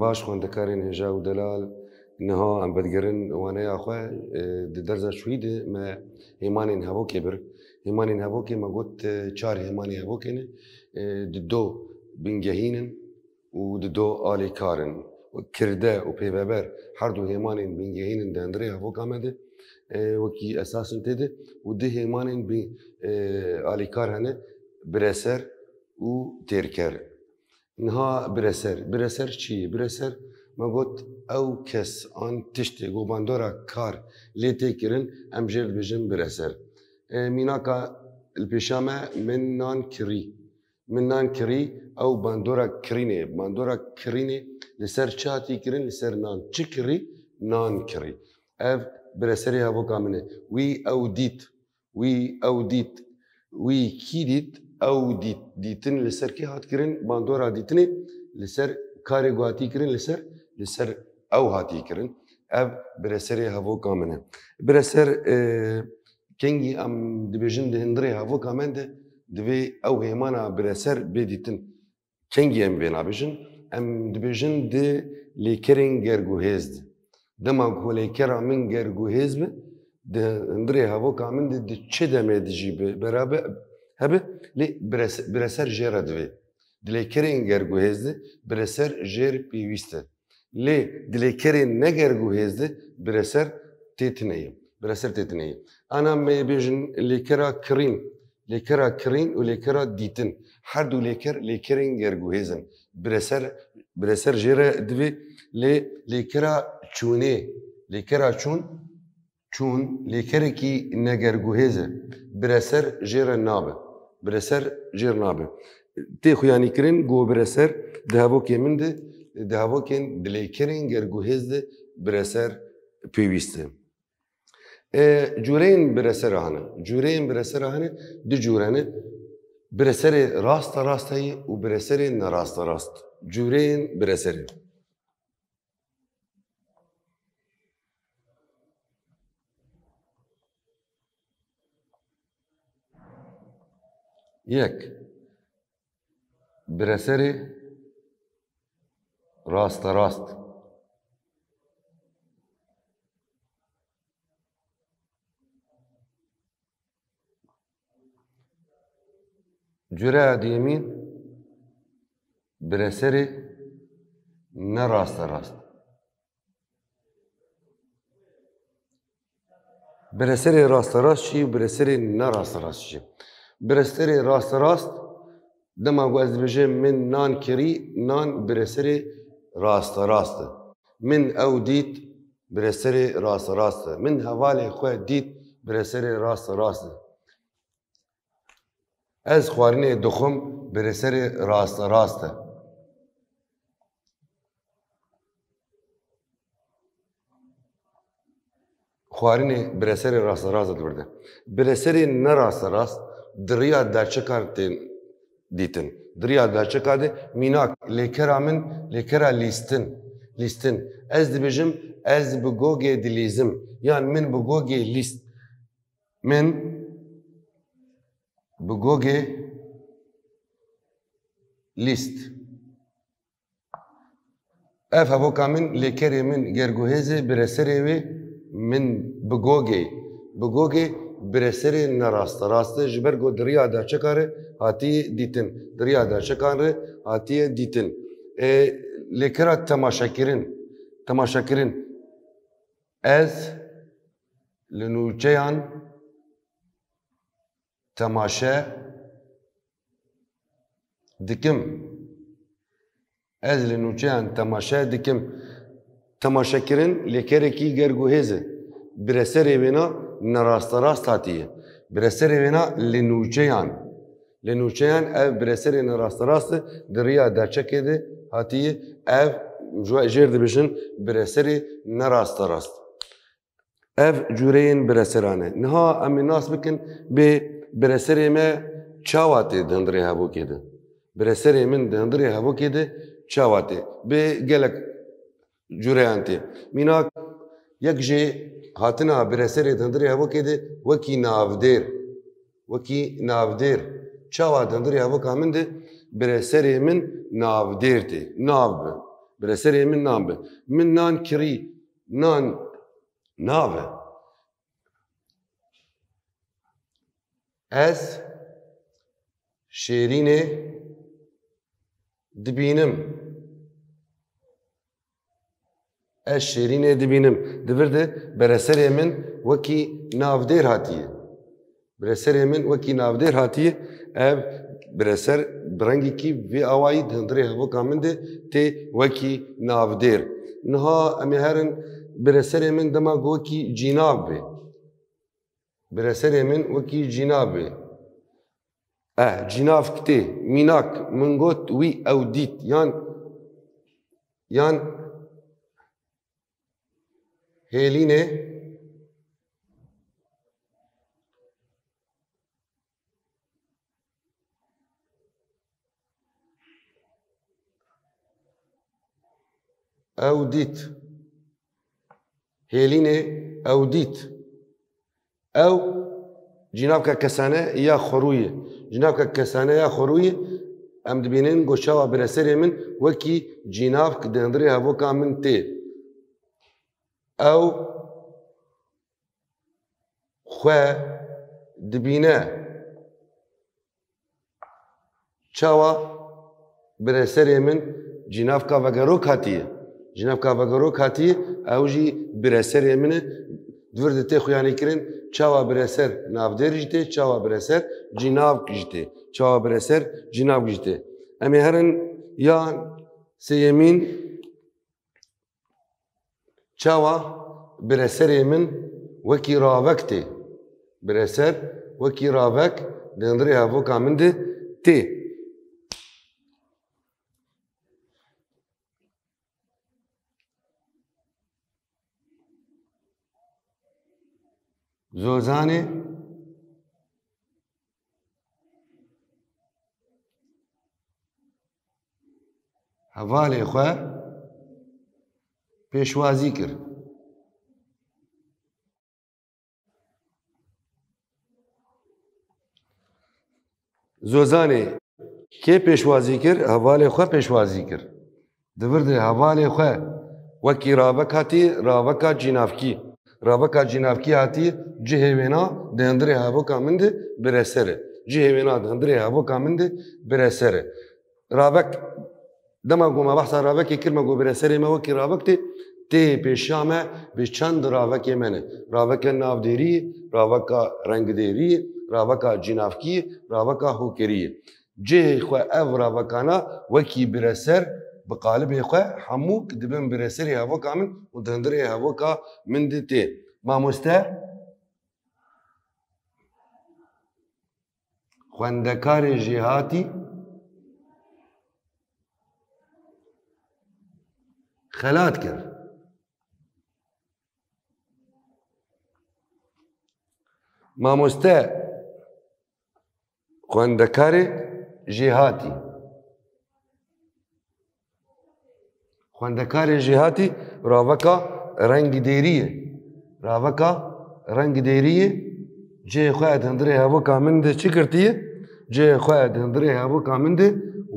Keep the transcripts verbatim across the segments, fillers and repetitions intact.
Baş xwendekarên hêja û delal, niha em vedigerin waneya xwe, e, di derza çûyî de me hêmanên hevokê bir. Hêmanên hevokê me got, e, çar hêmanê hevokê ne, e, di do bingehîn in û di do alîkar in. Kirde û pêveber her du hêmanên bingehîn in di hundirê hevoka me de, e, wekî esas in tê de û du hêmanên bin, e, alîkar hene, bireser û têrker. Niha bireser. Bireser çi ye? Bireser, me got, ew kes an tiştê ku bandora kar lê tê kirin, em jê re dibêjin bireser. E, mînaka li pêşa me, min nan kirî. Min nan kirî, ew bandora kirînê. Bandora kirînê li ser çi hatî kirin? Li ser nan. Çi kirî? Nan kirî. Ev bireserê hevoka min e. Wî ew dît. Wî ew dît. Wî kî dît? Ew dît. Dîtin li ser kê hat kirin? Bandora dîtinê li ser karê ku hatî kirin, li ser, li ser ew hatî kirin. Ev bireserê hevoka min e. Bireser, e, kengî em dibêjin di hundirê hevoka me de, divê ew hêmana bireser bê dîtin. Kengî em vê nabêjin? Em dibêjin di lêkerên gerguhêz de. Dema ku lêkera min gerguhêz be, di hundirê hevoka min de, di çi demê de jî bi beraber hebe, lê bires-, bireser jê re divê. Di lêkerên gerguhêz de bireser jê re pêwîst e. Lê di lêkerên ne gerguhêz de bireser tê tine ye. Bireser tê tine ye. Ana me bêjin lêkera kirîn, lêkera kirîn û lêkera dîtin. Her du lêker, lêkerên gerguhêz in. Bireser, bireser jê re divê, lê lêkera çûnê, lêkera çûn, çûn, lêkerekî negerguhêz e. Bireser jê re nabe. Bireser jê re nabe. Tê xuyanîkirin ku bireser di hevokê min de, di hevokên di lêkerên gerguhêz de bireser pêwîst e. E, cûreyên biresera hene. Cûreyên biresera hene, du cûre ne. Bireserê rasta rast heye û bireserê nerasta rast. Cûreyên bireserê. Yek. Bireserê rasterast. Cureya duyemîn, bireserê ne rasterast. Bireserê rasterast çi û bireserê ne rasterast çi? Bireserê rasterast, dema ku ez dibêjim min nan kirî, nan bireserê rasterast e. Min ew dît, bireserê rasterast e. Min hevalê xwe dît, bireserê rasterast e. Ez xwarinê dixwim, bireserê rasterast e. Xwarinê bireserê rasterast e di vir de. Bireserê nerasterast di riya derçekan tên dîtin. Di riya derçeka de mînak lêkera min, lêkera lîstin. Lîstin. Ez dibêjim, ez bi gogê dilîzim. Yan min bi gogê lîst. Min bi gogê lîst. Ev hevoka min, lêkerê min gerguhêz e, bireserê wê min bi gogê, bi gogê bireserê nerasterast e, ji ber ku di riya derçekan re hatiye dîtin. Di riya derçekan re hatiye dîtin. E, lêkera temaşekirin, temaşekirin. Ez li nûçeyan temaşe dikim. Ez li nûçeyan temaşe dikim. Temaşekirin lêkerekî gerguhêz e. Bireserê wêna nerasterast hatiye. Bireserê wêna li nûçeyan. Li nûçeyan ev bireserê nerasterast e, di riya derçekê de hatiye. Ev ji we jêr dibêjin bireserê nerasterast. Ev cûreyên bireseran e. Niha em ê nas bikin bê bireserê me çawa tê di hundirê hevokê de. Bireserê min di hundirê hevokê de çawa tê. Bi gelek cûreyan tê. Mînak, yek jê hatina bireserê di hundirê hevokê de wekî navdêr. Wekî navdêr. Çawa di hundirê hevoka min de bireserê min navdêr tê. Nav bi. Bireserê min nan be. Min nan kirî. Nan nav e. Ez şêrînê dibînim. Ez şêrînê dibînim. Di vir de bireserê min wekî navdêr hatiye. Bireserê min wekî navdêr hatiye. Ev bireser bi rengekî vê awayî di hundirê hevoka min de tê wekî navdêr. Niha em ê herin bireserê min dema ku wekî cînav bê. Bireserê min wekî cînav bê. Eh, cînav kitê, mînak, min got wî ew dît, yan, yan hêlînê, ew dît. Hêlînê ew dît. Ew cînavka kesane ya xwerû ye. Cînavka kesane ya xwerû ye, em dibînin ku çawa bireserê min wekî cînavk di hundirê hevoka min tê. Ew xwe dibîne. Çawa bireserê min cînavka vegerok hatiye? Cînavka vegerok hatiye, ew jî bireserê min e. Di vir de tê xuyanîkirin, çawa bireser navdêr jî tê, çawa bireser cînavk jî tê, çawa bireser cînavk jî tê. Em ê herin ya sêyemîn. Çawa bireserê min wekî ravek tê? Bireser wekî ravek di hundirê hevoka min de tê. Zozanê hevalê xwe pêşwazî kir. Zozanê kê pêşwazî kir? Hevalê xwe pêşwazî kir. Di vir de hevalê xwe wekî ravek hatî, raveka cînavkî. Raveka cînavkî hatî cihê wêna di hundirê hevoka min de bireser e. Cihê wêna di hundirê hevoka min de bireser e. Ravek, dema ku me behsa ravekê kir, me got bireserê me wekî ravek tê, tê pêşiya me bi çend ravekê me ne. Raveke navdêrî, raveka rengdêrî, raveka cînavkî, raveka hokerî. Cihê xwe ev ravekana wekî bireser bi qalibê xwe hemû dibin bireserê hevoka min û di hundirê hevoka min de tê. Mamoste, xwendekarê jêhatî xelat kir. Mamoste, xwendekarê jêhatî. Xwendekarê jêhatî raveka rengdêrî ye. Raveka rengdêrî ye. Cihê xwe di hundirê hevoka min de çi girtiye? Cihê xwe di hundirê hevoka min de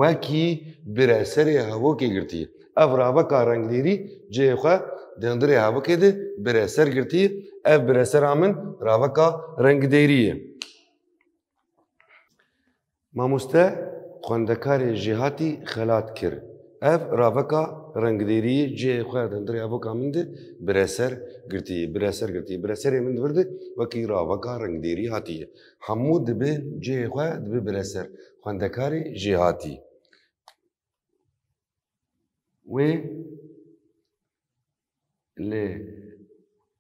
wekî bireserê hevokê girtiye. Ev raveka rengdêrî cihê xwe di hundirê hevokê de bireser girtiye. Ev biresera min raveka rengdêrî ye. Mamoste xwendekarê jêhatî xelat kir. Ev raveka rengdêrî cihê xwe di hundirê hevoka min de bireser girtiye, bireser girtiye. Bireserê min di vir de wekî raveka rengdêrî hatiye. Hemû dibe cihê xwe dibe bireser. Xwendekarê jêhatî. Wê li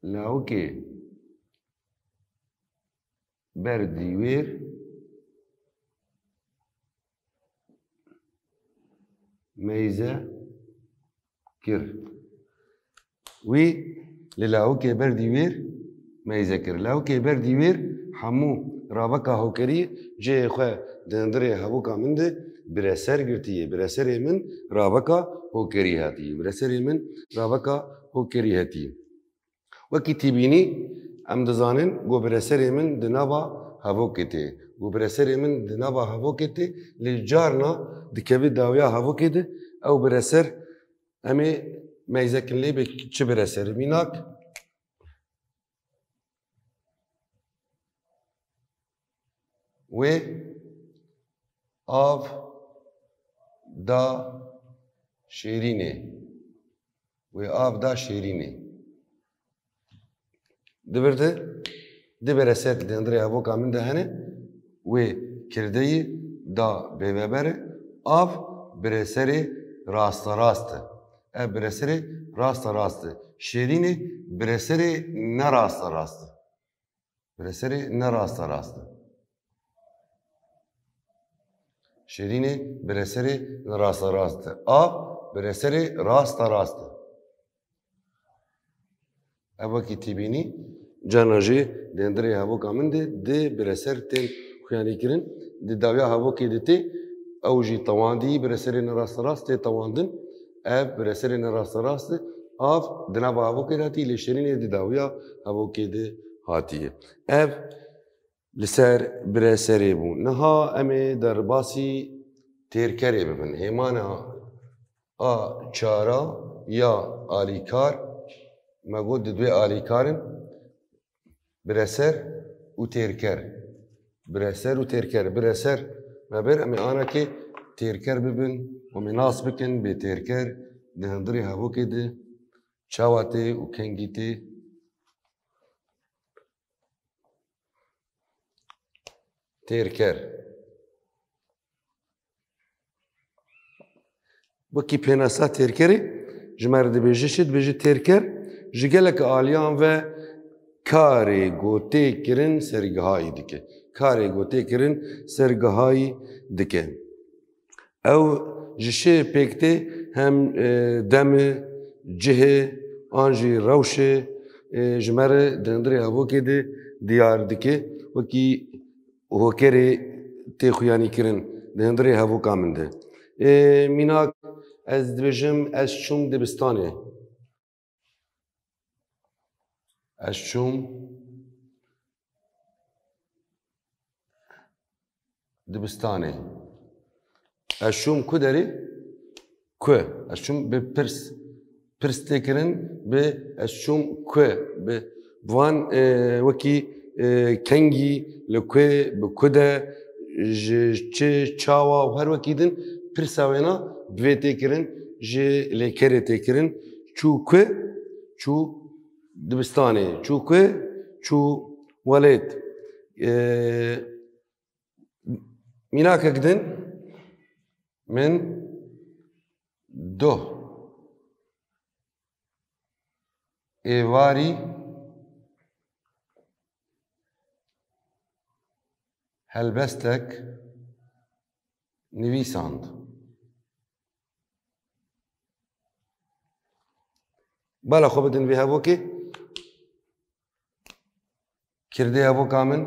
lawikê ber dîwêr meyze kir. Wî li lawikê ber dîwêr meyze kir. Lawikê ber dîwêr hemû raveka hokerî cihê xwe di hundirê hevoka min de bireser girtiye. Bireserê min raveka hokerî hatiye. Bireserê min raveka hokerî hetiye. Wekî tîbînî em dizanin ku bireserê min di nava hevokê tê. Ku bireserê min di nava hevokê tê, lê carna dikeve dawiya hevokê de, ew bireser Em ê meyzekin lê bê çi bire serê mînak. Wê av da Şêrînê. Wê av da Şêrînê. Di vir de du bireser di hundirê hevoka min de hene. Wê kirdeyî da bêveber e. Av bireserê rasterast e. Ev bireserê rasterast e. Şêrînê bireserê nerasterast e. Bireserê nerasterast e. Şêrînê bireserê nerasterast e. Av bireserê rasterast e. Ev wekî tê bînî, carna jî di hundirê hevoka min de du bireser tên xuyanîkirin. Di dawiya hevokê de tê, ew jî tewandî bireserê nerasterast tê tewandin. Ev bireserê nerasterast e. Av di nava hevokê de hatî, lê Şêrînê di dawiya hevokê de hatiye. Ev li ser bireserê bû. Niha em ê derbasî têrkerê bibin. Hêmana a çara ya alîkar, me got di duê alîkar in, bireser û têrker. Bireser û têrker. Bireser me ber, em ê anakê têrker bibin, em ê nas bikin bê têrker di hundirê hevokê de çawa tê û kengî tê. Têrker. Wekî pênasa têrkerê ji me re dibêje çi? Dibêje têrker ji gelek aliyan ve karê ku tê kirin sergihayî dike. Karê ku tê kirin sergihayî dike. Ew ji şê pêk tê, hem, e, demê, cihê, an jî rewşê, e, ji me re di hundirê hevokê de diyar dike. Wekî hokerê tê xuyanîkirin di hundirê hevoka min de. E, mînak, ez dibêjim, ez çûm dibistanê. Ez çûm dibistanê. Ez çûm ku derê? Ku. Ez çûm bi pirs. Pirs tê kirin bi ez çûm ku. Bi van, e, wekî, e, kengî, li ku, bi ku de, ji çi, çawa û her wekî din pirsa wêna bi vê tê kirin, ji lêkerê tê kirin. Çû ku? Çû dibistanê. Çû ku? Çû welêt. E, mînakek din, min duh êvarî helbestek nivîsand. Bala xwe bidin vê hevokê. Kirdê hevoka min,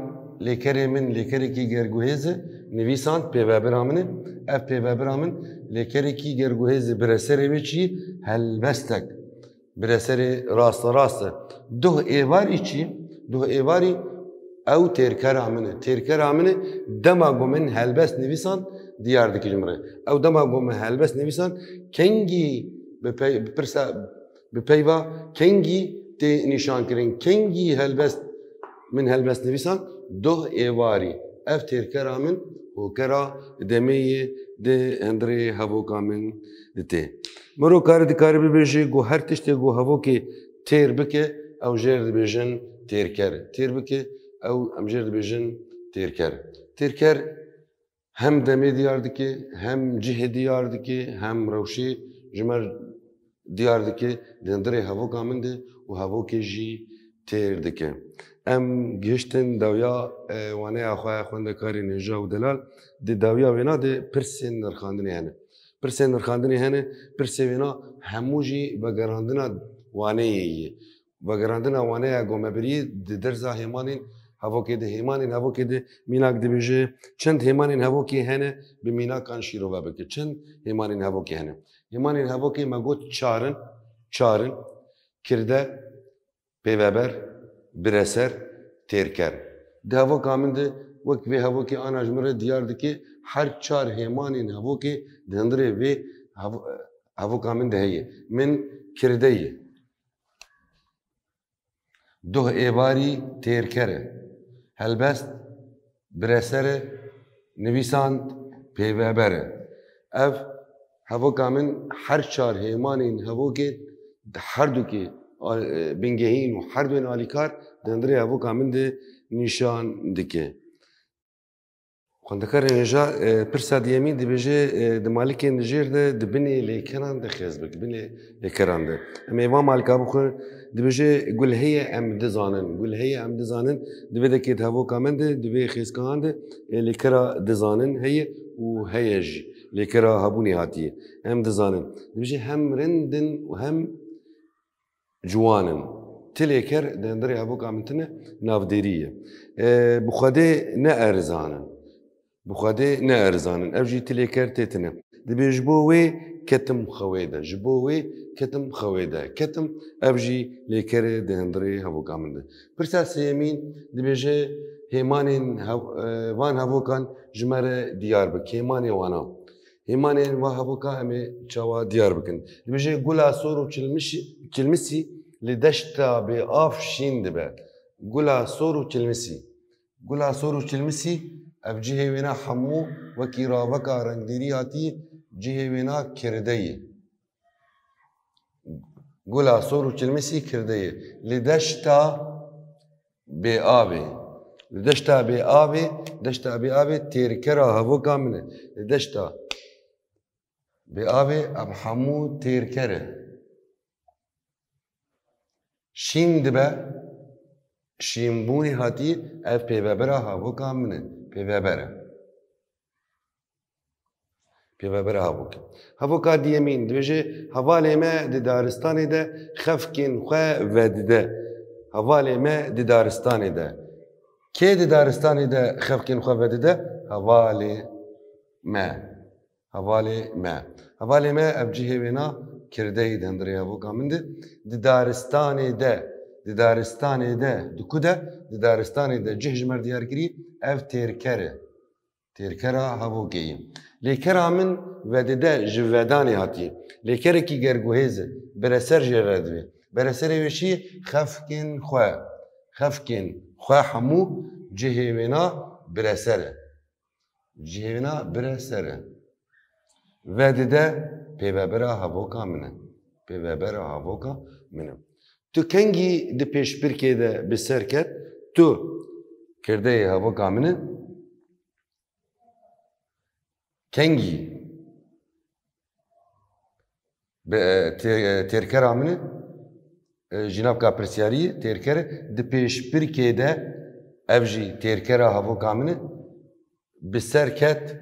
lêkerê min, lêkerekî gerguhêz e, nivîsand pêvebira min e. Ev pêvebira min lêkerekî gerguhêz e, bireserê wê çi? Helbestek. Bireserê rasterast e. Duh êvarî çi? Duh êvarî ew têrkera min e. Têrkera min e, dema ku min helbest nivîsand, diyar dike ji min re. Ew dema ku min helbest nivîsand, kengî bi pey-, bi pirsa, bi peyva kengî tê nîşankirin? Kengî helbest, min helbest nivîsand? Duh êvarî. Ev têrkera min, hokera demê yê di hundirê hevoka min de tê. Miro kare dikare bibêje ku her tiştê ku hevokê têr bike, ew jê re dibêjin têrker. Têr bike, ew em jê re dibêjin têrker. Têrker hem demê diyar dike, hem cihê diyar dike, hem rewşê ji me diyar dike, di hundirê hevoka min de û hevokê jî têr dike. Em gihiştin dawiya, e, waneya xwe, xwendekarên hêja û delal, di dawiya wêna de pirsên nirxandinê hene. Pirsên nirxandinê hene, pirsê wêna hemû jî vegerandina waneyê ye. Vegerandina waneya gomebiriyê di derza hêmanên hevokê de, hêmanên hevokê de mînak dibêje, çend hêmanên hevokê hene, bi mînakan şîrove bike. Çend hêmanên hevokê hene? Hêmanên hevokê me got çar in, çar in, kirde, pêveber, bireser, têrker. Di hevoka min de wek vê hevokê ana ji min re diyar dike, her çar hêmanên hevokê di hundirê vê hev-, hevoka min de heye. Min kirde ye. Duh êvarî têrker e. Helbest bireser e, nivîsand pêveber e. Ev hevoka min her çar hêmanên hevokê di herdukê al-, e, bingehîn û herduyên alîkar di hundirê hevoka min de nîşan dike. Xwendekarên hêja, e, pirsa diyemîn dibêje, e, di malikên di jêr de di binê lêkeran de xêz bik, binê lêkeran de. Em ê van malika bixwin, dibêje gul heye em dizanin, gul heye em dizanin, di vê dekê di hevoka min de, di vê xêzkanan de, e, lêkera dizanin heye û heye jî. Lêkera hebûnê hatiye. Em dizanin. Dibêje hem rind in û hem ciwan in. Ti lêker di hundirê hevoka min tine navdêrî ye. E, bi Xwedê ne erzan in. Bi Xwedê ne erzan in. Ev jî ti lêker tê tine. Dibê ji bo wê ketim xewê de. Ji bo wê ketim xewê de. Ketim ev jî lêker e di hundirê hevoka min de. Pirsa sêyemîn dibêje hêmanên hev-, e, van hevokan ji me re diyar bik. Hêmanê wana. Hêmanên va hevoka em ê çawa diyar bikin? Dibêje gula sor û çilmişî-, çilmisî li deşta bê av şîn dibe. Gula sor û çilmisî. Gula sor û çilmisî, ev cihê wêna hemû wekî raveka rengdêrî hatî cihê wêna kirde ye. Gula sor û çilmisî kirde ye. Li deşta bê avê. Li deşta bê avê, deşta bê avê têrkera hevoka min e. Li deşta bê avê ev hemû têrker e. Şîn dibe, şînbûnê hatî ev pêvebera hevoka min e. Pêveber e. Pêvebera hevokê. Hevoka diyemîn dibêje, hevalê me di daristanê de xefkên xwe vedide. Hevalê me di daristanê de. Kê di daristanê de xefkên xwe vedide? Hevalê me. Hevalê me. Hevalê me ev cihê wêna kirdeyî di hundirê hevoka min de. Di daristanê de. Di daristanê de. Di ku de? Di daristanê de. Cih ji me re diyar kirî ev têrker e. Têrkera hevokê ye. Lêkera min vedide ji vedanê hatiye. Lêkerekî gerguhêz e. Bireser jê re divê. Bereserê wê çi ye? Xefkên xwe. Xefkên xwe hemû cihê wêna bireser e. Cihê wêna bireser e. Vedide pêvebera hevoka min e. Pêvebera hevoka min e. Tu kengî di pêşbirkê de bi ser ket? Tu kirdeyê hevoka min e. Kengî bi, e, tê-, e, têrkera min e, e, jînavka pirsiyarî têrker e, di pêşbirkê de ev jî têrkera hevoka min e, bi ser ket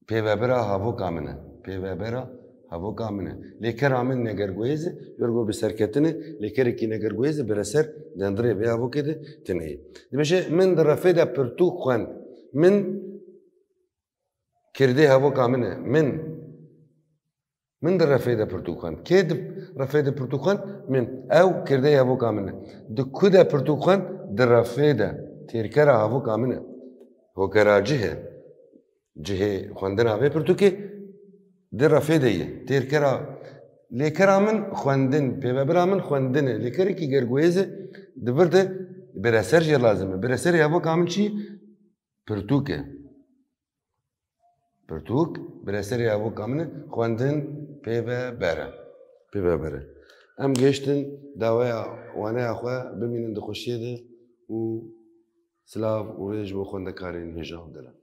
pêvebera hevoka min e. Pêvebera hevoka min e. Lêkera min negerguhêz e, yor go bi serketine, lêkerekî negerguhêz e, bireser di hundirê vê hevokê de tune ye. Dibêje, min di refê de pirtûk xwend. Min kirdê hevoka min e. Min. Min di refê de pirtûk xwend. Kê di refê de pirtûk xwend? Min. Ew kirdê hevoka min e. Di ku de pirtûk xwend? Di refê de. Têrkera hevoka min e. Hokera cih e. Cihê xwendina vê pirtûkê di refê de ye. Têrkera, lêkera min xwendin, pêvebira min xwendin e. Lêkerekî gerguhêz e, di vir de bireser jê lazim e. Bireserê hevoka min çi? Pirtûk e. Pirtûk, bireserê hevoka min e, xwendin pêveber e. Pêveber e. Em gihiştin daweya waneya xwe, bimînin di xweşiyê de û silav û rêz ji bo xwendekarên hêja û delal.